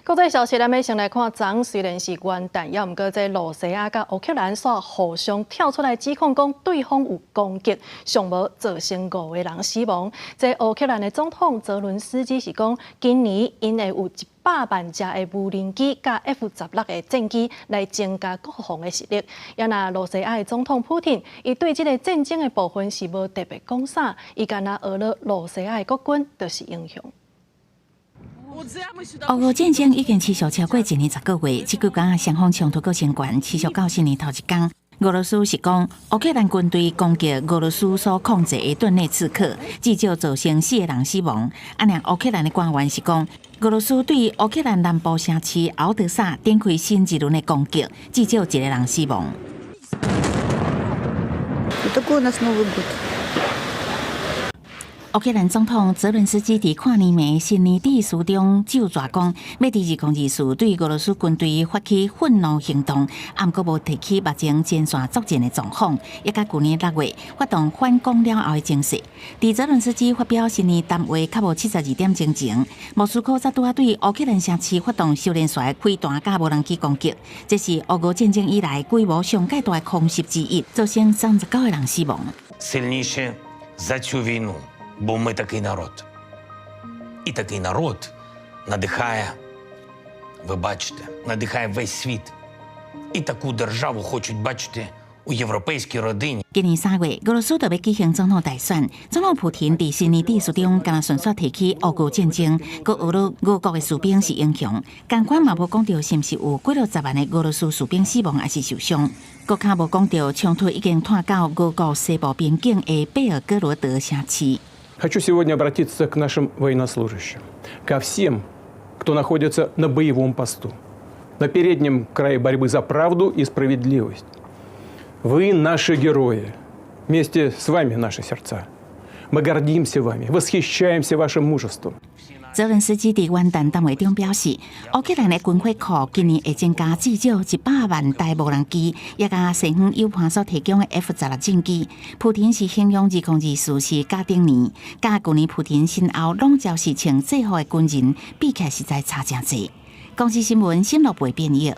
國際消息，咱欲先來看，昨雖然是元旦，猶毋過這露西亞佮烏克蘭煞互相跳出來指控，講對方有攻擊，上無造成五個人死亡。這烏克蘭的總統澤倫斯基是講，今年𪜶會有100萬架的無人機佮 F-16的戰機來增加國防的實力。猶若露西亞的總統普廷，伊對這个戰爭的部分是無特別講啥，伊干焦呵咾露西亞的國軍就是英雄。俄烏戰爭已經持續超過一年10個月，這幾工雙方衝突閣升懸，持續到新年頭一工。俄羅斯是講，烏克蘭軍隊攻擊俄羅斯所控制的頓涅茨克，至少造成四個人死亡。啊，爾烏克蘭的官員是講，俄羅斯對烏克蘭南部城市敖德薩展開新一輪的攻擊，至少一個人死亡。 Такой у нас Новый год. 烏克蘭總統澤倫斯基佇跨年暝新年致辭中咒詛講，欲佇2024對俄羅斯軍隊發起憤怒行動，毋過無提起目前前線作戰的狀況，也佮舊年6月發動反攻了後的情勢。佇澤倫斯基發表新年談話較無72點鐘前，莫斯科才拄仔對烏克蘭城市發動小連續的飛彈佮無人機攻擊，這是烏俄戰爭以來規模上蓋大的空襲之一，造成39個人死亡。 Сильніші за цю війну, бо ми такий народ. І такий народ надихає, ви бачите, надихає весь світ. І таку державу хочуть бачити у європейській родині. 今年3月，俄羅斯就欲舉行總統大選。總統普廷佇新年致辭中，敢若順紲提起烏俄戰爭，閣呵咾俄國的士兵是英雄。仝款嘛無講著是毋是有幾落十萬的俄羅斯士兵死亡抑是受傷。閣較無講著衝突已經拖到俄國西部邊境的貝爾哥羅德城市。 Хочу сегодня обратиться к нашим военнослужащим, ко всем, кто находится на боевом посту, на переднем крае борьбы за правду и справедливость. Вы наши герои. Вместе с вами наши сердца. Мы гордимся вами, восхищаемся вашим мужеством. 澤倫斯基佇元旦談話中表示，烏克蘭的軍火庫今年會增加至少100萬台無人機，也佮西方友伴所提供的 F-16戰機。普廷是形容2024是甲頂年，佮舊年普廷身後攏總是穿制服的軍人比起來實在差誠濟。公視新聞，新羅貝編譯。